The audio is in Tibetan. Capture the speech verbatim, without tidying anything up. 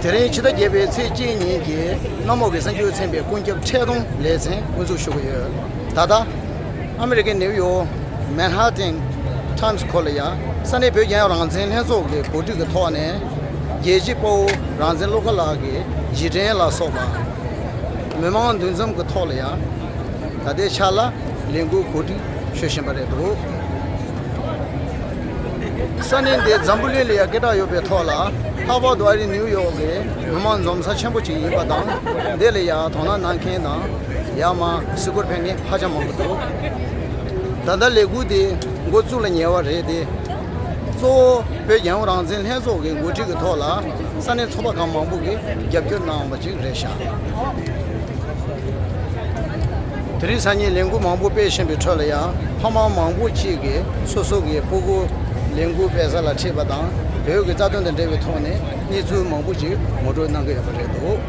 དེ་རིང་ཕྱི་ཟླ་བརྒྱད་པའི་ཚེས་གཅིག་ཉིན་གྱི་གནམ་འོག་གི་གསར་འགྱུར་ཚན་པའི་ཀུན་ཁྱབ་འཕྲལ་སྡོམ་ལེ་ཚན་དབུ་འཛུགས་ཞུ་གི་ཡོད། ད་ལྟ་ཨ་མི་རི་ཀའི་ནེའུ་ཡོག་མན་ཧ་ཏན་ཊམ་སི་ཁོ་ལ་ཡ་ས་གནས་བོད་རྒྱལ་ཡོངས་རང་བཙན་ལྷན་ཚོགས་ཀྱི་གོ་སྒྲིག་གི་ཐོག་ནས་རྒྱལ་གཅེས་དཔའ་བོ་རང་བཙན་བློ་དགའ་ལགས་ཀྱི་རྗེས་དྲན་ལ་སོགས་པ་མི་མང་འདུ་འཛོམས་ཀྱི་ཐོག་ལ་ཡ་ད་ལྟའི་ཆ་ལ་ལས་འགུལ་གོ་སྒྲིག་ཞུ་བཞིན་པ་རེད་འདུག། ས་གནས་འདི་འཛམ་བུ་གླིང་ལ་ཡང་སྐད་གྲགས་ཡོད་པའི་ཐོག་ལ། ཧ་ཝར་ཌི་ཨ་རི་ནིའུ་ཡོག་གི་མི་མང་འཛོམས་ས་ཆེན་པོ་ཅིག་ཡིན་པ་དང་། འདི་ལ་ཡང་དོ་སྣང་གནང་མཁན་དང་ཡར་མར་གཟིགས་སྐོར་ཕེབས་མཁན་ཧ་ཅང་མང་པོ་འདུག། ད་ལྟ་ལས་འགུལ་འདི་འགོ་བཙུགས་ལ་ཉེ་བ་རེད་དེ། གཙོ་བོ་བོད་རྒྱལ་ཡོངས་རང་བཙན་ལྷན་ཚོགས་ཀྱི་འགོ་ཁྲིད་ཀྱི་ཐོག་ལ་ས་གནས་ཚོགས་པ་ཁག་མང་པོ་གིས་རྒྱབ་སྐྱོར་གནང་བ་ཅིག་རེད་ཤག། དེ་རིང་སང་ཉིན་ལས་འགུལ་མང་པོ་སྤེལ་བཞིན་པའི་ཁྲོད་ལ་ཡང་ཕ་མ་མང་པོ་ཅིག་གིས་སོ་སོ་གི་སྤུ་གུ་ལས་འགུལ་སྤེལ་ས་ལ་ཁྲིད་པ་དང་བོད་ཀྱི་རྩ་དོན་དང་འབྲེལ་བའི་ཐོག་ནས་གནས་ཚུལ་མང་པོ་ཅིག་ངོ་སྤྲོད་གནང་གི་ཡོད་པ་རེད་འདུག།